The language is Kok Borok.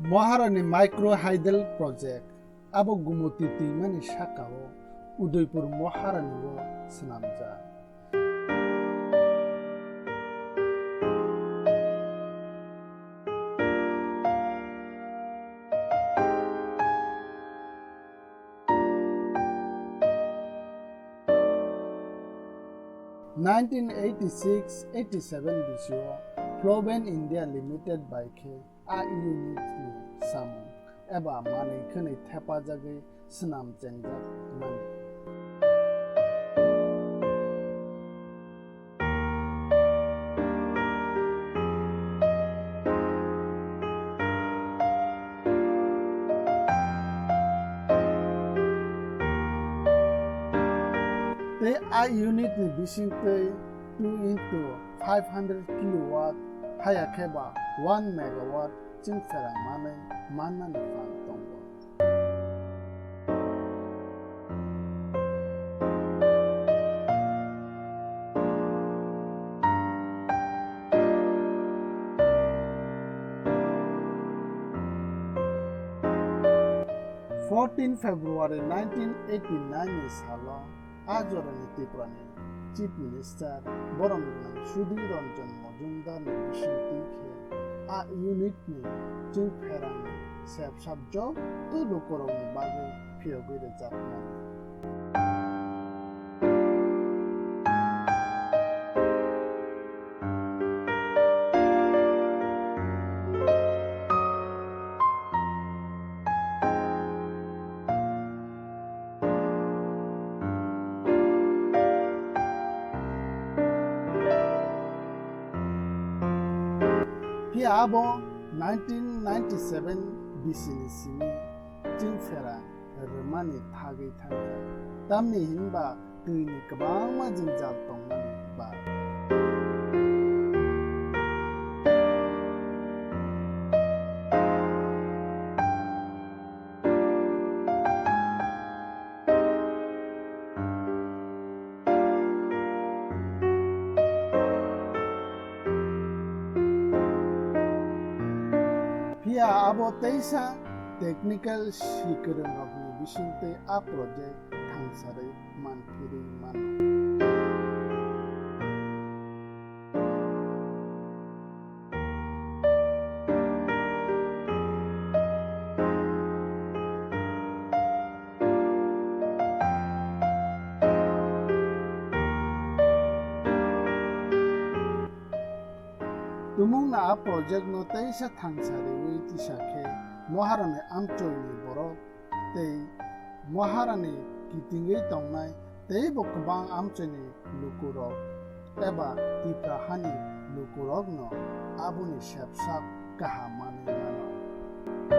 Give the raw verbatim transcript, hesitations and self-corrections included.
Maharani Micro Hydel Project abo Gumoti twimani sakao Udaipur Maharani o swnamjak. Nineteen eighty-six eighty-seven bisio Floben India Limited bai khe a unit ni samung eba manwi khwnwi thepajagwi swnam chengjak mani. Tei a unit ni bisingtwi two into five hundred kilowatt haya khe ba one megawatt chwng pherang manwi mannani phan tongo. Fourteen February nineteen eighty-nine ni salo a jorani Tripura ni Chief Minister borom gwnang Sudhir Ranjan Majumdar ni bisingtwi khe a unit ni chwng pherang ni sep sap joto lukurokni bagwi phiyogwi rwjakmani. Phiya abo nineteen ninety-seven bisini simi chwng pherang rwmani thagwi thangkha, tamni hinba twini kwbangma jwngjal tongmani ba. Phiya abo teisa technical si kwrwngrokni bisingtwi a project thangsarwi manphirwi mano. Tumungno a project no teisa thangsariwi tisa khe Maharani amchoini borok tei Maharani kitingwi tongnai teibo kwbang amchoini lukurok eba Tipra hani lukurokno aboni sepsak kaham manwi mano.